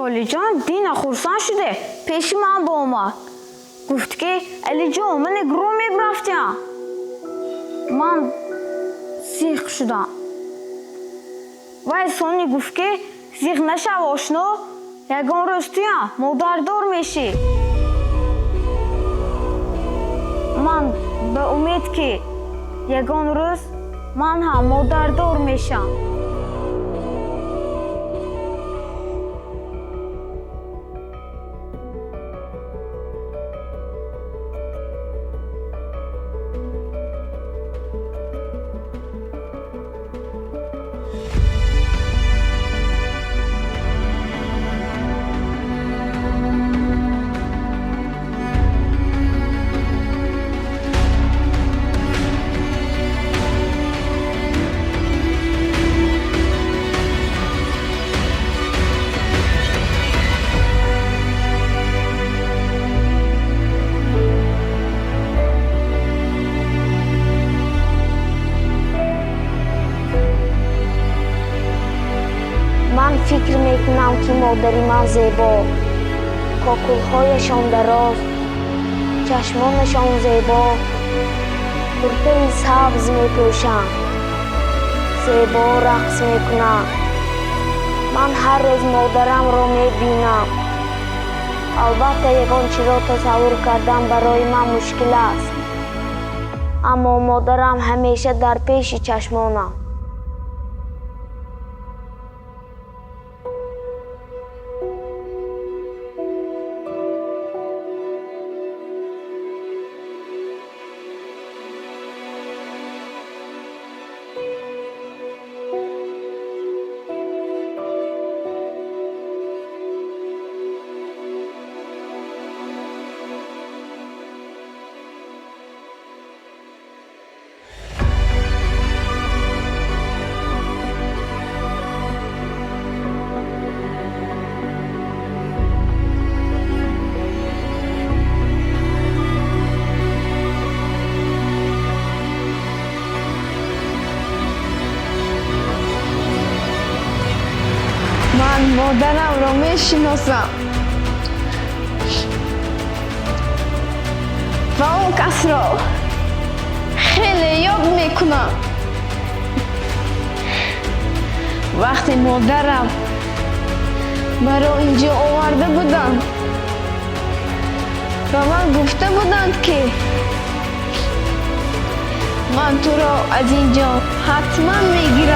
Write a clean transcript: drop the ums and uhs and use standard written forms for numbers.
Солиҷон дина хурсанд шуде пеши ман боомад. Гуфт ки Алиҷон, мане гурӯ мебрафтиям. Ман зиқ шудам. Вай сони гуфт ки зиқ нашав, ошно, ягон рӯз туям модардор мешӣ. Ман ба умед ки ягон рӯз ман ҳам модардор мешам. Ман фикр мекунам, ки модари ман зебо, кокулҳояшон дароз, чашмонашон зебо, куртаи сабз мепӯшанд, зебо рақс мекунанд. Ман ҳар рӯз модарамро мебинам. Албатта, ягон чизро тасаввур кардан барои ман мушкил аст, аммо модарам ҳамеша дар пеши чашмонам. Ман модарамро мешиносам ва он касро хеле ёд мекунам. Вақте модарам маро инҷо оварда буданд, ба ман гуфта буданд, ки ман туро аз ин ҷо ҳатман мегирам.